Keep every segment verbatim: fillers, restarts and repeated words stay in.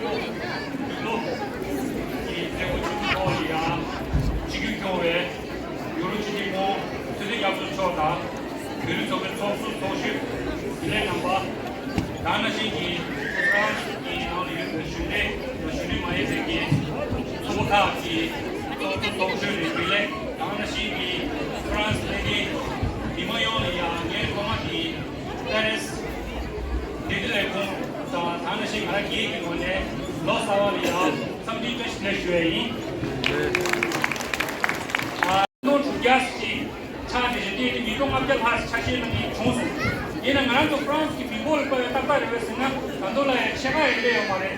ལོ་གི་མཛད་སྒོ་ཆེན་པོའི་ཐོག་ལ་ཡང་ཆིབས་བསྒྱུར་སྐྱོང་བའི་ཡུ་རོབ་སྤྱི་འཐུས་ཁོང་ཚེ་བརྟན་སྐྱབས་མགོན་མཆོག་དང་བོད་རིགས་ཚོགས་པའི་ཚོགས་གཙོ་ཚོགས་གཞོན་དགེ་ལས་རྣམ་པ། དེ་ནང་བཞིན་གྱི་ཧྥ་རན་སི་གི་ནང་ལ་ཡོད་པའི་གཞུང་འབྲེལ་དང་གཞུང་འབྲེལ་མ་ཡིན་པའི་གི་ཚོགས་པ་ཁག་གི་ཚོགས་གཙོ་ཚོགས་གཞོན་ནས་དགེ་ལས། དེ་ནང་བཞིན་གྱི་ཧྥ་རན་སི་ལས་དོན་མི་མང་ཡོངས་ལ་ཡང་ངས་ཐོག་མ་གི་པེ་རིས་བདེ་སྡུག་ལས་ཁུངས་དང་དེ་ནང་བཞིན་ང་རང་སྒེར་གྱི་ངོས་ནས་ལོ་གསར་པ་ལ་ཡང་འཚམས་འདྲི་བཀྲ་ཤིས་བདེ་ལེགས་ཞུ་ཡ་ཡིན། ཨ། མི་ཐོག་དྲུག་བརྒྱ་ཞིག་ཆགས་ཏེ་རེད། དེ་ནི་མི་ཐོག་ལྔ་བརྒྱ་ལྷག་ཆ་ཤས་ལ་ནི་བྱུང་སོང་། ཡིན་ན་ང་རང་ཚོ་ཧྥ་རན་སི་གི་མི་འབོར་ལ་དཔག་པའི་ཏག་ཏག་རེད་པས་ཟེར་ན་ད་དུང་ལ་ཡང་ཕྱེད་ཀ་ཡང་སླེབས་ཡོད་མ་རེད།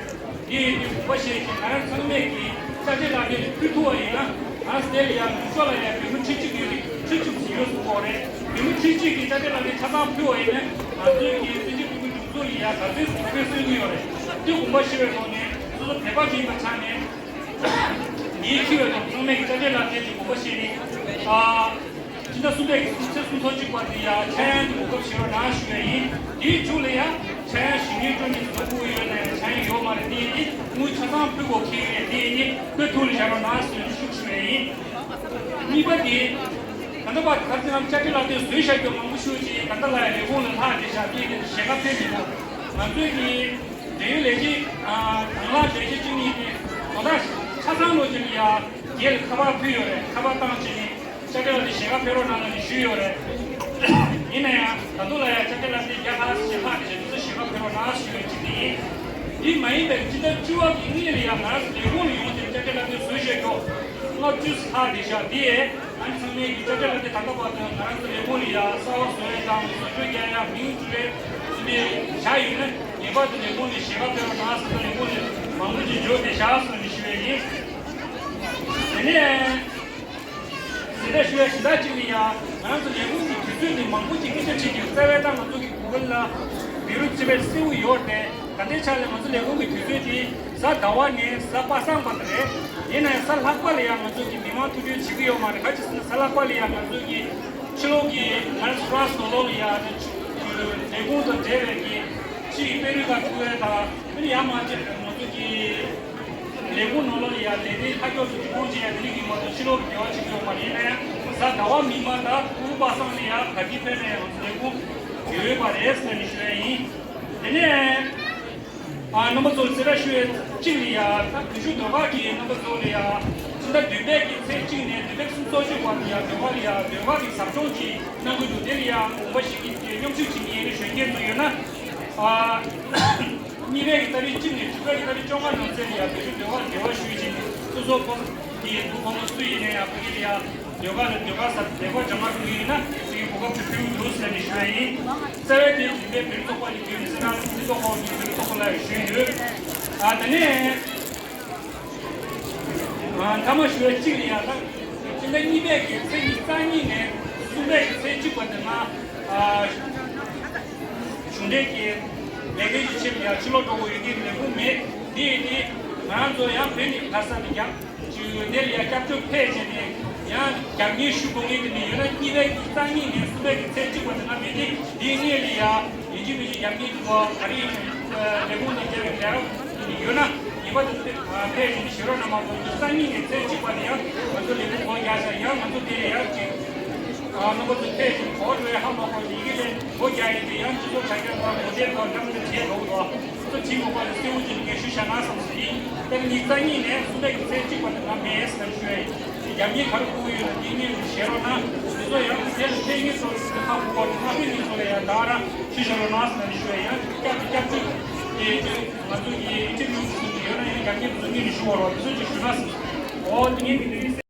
འདི་ཡིན་དུས་དགོངས་པ་བཞེས་ཤིང་ང་རང་ཚང་མས་ཀྱིས་དཔྱ་ཁྲལ་ལག་དེབ་ཕུལ་ཐུབ་པ་ཡིན་ན། ང་སི་ཏེ་ལ་ཡང་ནུབ་ཕྱོགས་ལ་ཡང་བོད་མི་ཁྲི་གཅིག་ཡོད་རེད། ཁྲི་གཅིག་ཡོད་སུ་གོ་རེད། བོད་མི་ཁྲི་གཅིག་གིས་དཔྱ་ཁྲལ་ལག་དེབ་ཆ་ཚང་ཕུལ་བ་ཡིན་ན་ང་ཚོའི་གི་བཙན་བྱོལ་བོད་མི་སྒྲིག་འཛུགས་ལ་ཡང་ག་ཚོད་གོང་འཕེལ་སོན་གྱི་ཡོད་རེད། འདི་དགོངས་པ་བཞེས་པའི་ཐོག་ནས་སོ་སོ་བོད་པ་ཅིག་ཡིན་པའི་ཆ་ནས་ངས་འཁྱེར་བའི་ཐོག་ཚང་མས་ཀྱིས་དཔྱ་ཁྲལ་ལག་དེབ་ཀྱི་དགོངས་པ་བཞེས་ནས། ཨ། སྤྱི་ཟླ་གསུམ་པའི་གི་ཚེས་སུམ་ཅུ་སོ་གཅིག་བར་དུ་ཡང་འཆར་ཡན་དེ་གོ་སྐབས་བཞེས་རོགས་གནང་ཞུ་བ་ཡིན། དེའི་མཇུག་ལ་ཡང་འཆར་ཡན་ཞིབ་ངེས་སྤྲོད་མཁན་ཚོ་དགོས་ཡོད་ན་ཡང་འཆར་ཡན་ཡོད་མ་རེད། དེ་ཡིན་དེ་དངུལ་ཆ་ཚང་ཕུལ་དགོས་ཁེལ་རེད། དེ་ཡིན་དེ་ཁོའི་ཐུགས་ལ་བཞག་རོགས་གནང་ཟེར་ནས་ཤུགས་ཞུ་བ་ཡིན། གཉིས་པ་དེ། ད་ལྟ་བར་ག་ཚོད་ནང་དཔྱ་ཁྲལ་ལག་དེབ་བཟོས་བཞག་རྒྱུ་མང་པོ་ཤོས་ཅིག་ད་ལྟ་ལ་ཡང་ལས་ཁུངས་ལ་ལྷག་བསྡད་བཞག་དེ་ཞལ་ཁ་ཕེབས་མི་འདུག་ང་ཚོའི་གི་འབྲེལ་ཡོད་ལས་བྱེད་དང་བླངས་བྱས་གཅིག་གཉིས་དེ་དོ་བདག་ཆ་ཚང་ལོ་ཅིག་ལ་ཡང་རྒྱལ་ལ་ཁ་པར་ཕུལ་ཡོད་རེད། ཁ་པར་བཏང་བྱས་ནས་དཔྱ་ཁྲལ་ལག་དེབ་ཞལ་ཁ་ཕེབས་རོགས་གནང་ལབ་ནས་ཞུས་ཡོད་རེད། ཡིན་ན་ཡང་ད་དུང་ལ་ཡང་དཔྱ་ཁྲལ་ལག་དེབ་བརྒྱ་ལྷག་ཞིག་ལྷག་བསྡད་བྱས་དེ་ཚོ་ཞལ་ཁ་ཕེབས་རོགས་གནང་ཞུས་ཡོད་ཅིག་དེ་ཡིན། དེ་མ་ཡིན་པའི་སྤྱི་ཟླ་བཅུ་པ་གི་སྔོན་ལ་ཡང་ང་རང་ཚོ་ལས་ཁུངས་ལ་ཡོང་བྱས་དཔྱ་ཁྲལ་ལག་དེབ་བཟོས་བཞག་རྒྱུ་ལྔ་བཅུ་ལྷག་བསྡད་བཞག་དེ། ཨ་ནི་ཚང་མས་ཀྱི་དཔྱ་ཁྲལ་ལག་དེབ་ད་ལྟ་བར་དུ་ང་རང་ཚོ་ལས་ཁུངས་ལ་ཡ་གསར་པ་བཟོ་ཡ་དང་བཟོ་བཅོས་རྒྱག་ཡ་མིང་བསྒྱུར་ཡ་དེ་འདྲ་བཞག་ཡོད་ན་ངེས་པར་དུ་ལས་ཁུངས་ལ་ཞལ་ཁ་ཕེབས་རོགས་གནང་ཟེར་ན་ལས་ཁུངས་ལ་མང་པོ་ཅིག་འབྱོར་བསྡད་བཞག་ཟེར་ནས་ཞུ་ཡ་ཡིན། དེ་ནས་དེ་འདྲ་ཞུ་ཡ་གཞན་དག་ཅིག་ནི་ཡ་ང་རང་ཚོ་ལས་ཁུངས་ཀྱི་དུས་ཚོད་ནི་མང་པོ་ཅིག་སྐད་ཆ་བྱེད་ཀྱི་རྩ་བའི་ད་ང་ཚོ་གི་གུ་གལ་ལ་བི་རུ་ཅི་བེད་གསལ་པོ་ཡོད་རེད། ད་ལྟའི་ཆ་ལ་ང་ཚོ་ལས་ཁུངས་ཀྱི་དུས་ཚོད་དེ་གཟའ་ཟླ་བ་ནས་གཟའ་པ་སངས་བར་དུ་རེད། ཡིན་ན་ཡང་གཟའ་ལྷག་པ་ལ་ཡང་ང་ཚོ་གི་མི་མང་ཐུག་འཕྲད་བྱེད་ཀྱི་ཡོད་མ་རེད། ག་ཅི་ཟེར་ན་གཟའ་ལྷག་པ་ལ་ཡང་ང་ཚོ་གི་ཕྱི་ལོགས་ཀྱི་ང་ཚོ་ཧྥ་རན་སི་ནང་ལོགས་ལ་ཡང་ལས་ཁུངས་དང་འབྲེལ་བའི་གི་ཕྱི་ཡི་དཔོན་རིགས་ཁག་ཐུག་ཡས་དང་ཨ་ནི་ཡར་མར་བཅས་ང་ཚོ་གི་ལས་ཁུངས་ནང་ལོགས་ལ་ཡང་ལས་སྡེ་མཐའ་སྐྱོང་སོགས་ཀྱི་ཁུངས་ཀྱི་ཡང་དེ་རིགས་ཀྱི་མ་གཏོགས་ཕྱི་ལོགས་ཀྱི་འབྲེལ་བ་བྱེད་ཀྱི་ཡོད་མ་རེད། ཡིན་ན་ཡང་གཟའ་ཟླ་བ་མིན་པ་ད་ཕྲུ་གུ་པ་སངས་ལ་ཡང་ག་དུས་ཕེབས་ན་ཡང་ང་ཚོ་ལས་ཁུངས་ཡོད་པ་རེད་ཟེར་ནས་ཞུ་ཡ་ཡིན། དེ་ནས་ཨ་རྣམ་པ་ཚོར་གསལ་བསྒྲགས་ཞུ་ཡ་གཅིག་ལ་ཡ་ད་བོད་གཞུང་ཟློས་གར་གྱི་རྣམ་པ་ཚོ་ལ་ཡ་ཕྱི་ཟླ་བདུན་པའི་གི་ཚེས་གཅིག་ནས་བདུན་པའི་སུམ་ཅུ་སོ་གཅིག་བར་དུ་ཡ་ཟློས་གར་ལ་ཡ་ཟློས་གར་གྱི་ཟབ་སྦྱོང་ཅིག་གནང་གི་འདུག་དེ་ལ་ཡ་དགོངས་པ་བཞེས་ཀྱི་མཉམ་ཞུགས་བྱེད་ཀྱི་ཡིན་ན་གཞོན་སྐྱེས་ཚོ་ཡོད་ན་ཨ། གཉིས་པའི་གི་ཏ་རིག་གཅིག་ནས་དྲུག་པའི་གི་ཏ་རིག་བཅོ་ལྔ་ནང་ཚུད་ལ་ཡ་བོད་ཀྱི་ཟློས་གར་འབྲེལ་བ་ཞུས་བྱས་ནས་སོ་སོ་ཁོ་གི་ཡིན་འདུག་ཁོ་མོ་སུ་ཡིན་ན་ཡང་བོད་ཀྱི་ལ་ཡ་ཟློས་གར་ལ་ཟློས་གར་ཟབ་ཟློས་གར་སྦྱང་ག་འགྲོ་གི་ཡིན་ན་ཅིག་གོ་སྐབས་ཅིག་ཕུལ་འདུག་ཟེར་ནས་ཞུ་བ་ཡིན། རྩ་བའི་དེ་བདུན་པའི་བོད་རིགས་ཚོགས་པ་ནས་བདུན་ནས་སེ་ར་ལུང་སྤྱི་ཚོགས་ཁོངས་ཀྱི་བོད་རིགས་ཚོགས་པ་ལ་ཞུས་ཡོད། ཨ་དེ་ནས་ཨ་མཐའ་མ་ཞུ་བ་གཅིག་ལ་ཡ་ད་སྤྱི་ཟླ་གཉིས་པའི་གི་ཚེས་ཉི་ཤུ་རྩ་གཉིས་ནས་གསུམ་པའི་གི་ཚེས་གཅིག་བར་དུ་ང་ཨ། གཞུང་འབྲེལ་གྱི་ལས་འགུལ་གྱི་ཆེད་དུ་ཡང་ཕྱི་ལོགས་འགྲོ་དགོས་ཡོད་ཀྱི་ལས་ཁུངས་མེད། འདི་ཡིན་དུས་ང་རང་ཚོ་ཡང་བོད་ནས་ག་ས་ནས་རྒྱབ་ཅིག་འདིར་ཡང་སྐྱབས་བཅོལ་ཕེབས་བྱས་ནས་ཡང་རྒྱབ་གཉེར་ཞུ་དགོས་ངེས་ཀྱི་ནི་ཡོད་ན་གཉིས་པའི་གི་རྩ་གཉིས་ནས་གསུམ་པའི་གི་ཚེས་གཅིག་བར་དུ་ང་མེད་དེ་འདིའི་སྔོན་ལ་ཡང་ཡིན་གཅིག་མིན་གཅིག་རྒྱབ་གཉེར་གྱི་ཐོག་ག་རེ་ཡིན་ལས་ཁུངས་དང་འབྲེལ་བའི་ལས་རོགས་ཡོད་ན་ངེས་པར་དུ་ཕེབས་བྱས་ནས་བྱེད་རོགས་གནང་མ་གཏོགས་རྩ་གཉིས་ནས་ཚེས་གཅིག་བར་དུ་ཡང་ང་ཚོ་ལས་ཁུངས་སྒོ་རྒྱག་བྱས་ཡང་ང་ཚོ་དེ་ཡང་ཅིག་རྣམ་པ་ཚོ་ཕལ་ཆེར་གོ་འགྲོ་ཡ་ཧ་མ་གོ་ཡི་གེ་ལས་སྒོ་རྒྱག་ཡས་དེ་ཡང་སྤྱི་ཚོགས་དྲ་རྒྱ་དང་གོ་དེབ་དང་ལམ་དུ་བྱས་འགྲོ་གི་འདུག་ཚོ་བྲིས་མ་གོ་ལ་གསལ་བོ་ཅིག་ངས་ཞུ་བཞག་ན་བསམ་སོང་ཡིན། ད་ཉིས་རྩ་གཉིས་ནས་གསུམ་པའི་གི་ཚེས་གཅིག་བར་དུ་ང་མེད་ཟེར་ཞུ་ཡ་ཡིན། རྒྱབ་གཉེར་ག་རེ་དགོས་ཀྱི་ཡོད་ན་དེ་ངས་ཞུ་བྱེད་རོགས་གནང་། དེ་ཚོ་ཡང་དེ་ལ་ཕན་ངེས་ཚོ་ཧ་གོ་གོ་ང་ཕན་ངེས་ཚོ་ལ་ཡང་ད་རང་ཞུ་བྱེད་རོགས་གནང་ཟེར་ཞུ་ཡ་ཡིན། སྐྱབས་སུ་སྐྱབས་བཅོལ་དེ་ང་ཚོ་ཡི་ཨིན་ཊར་བིའུ་ཞུ་ཡོད་ན་ཡང་རྒྱབ་གཉེར་བཟོ་ངེས་ནས་ཞུ་བ་རོགས་དེ་ཚོ་ཅིག་ཞུ་ན་ཟེར། འོ་དེ་ངས་དེ་འདྲའི་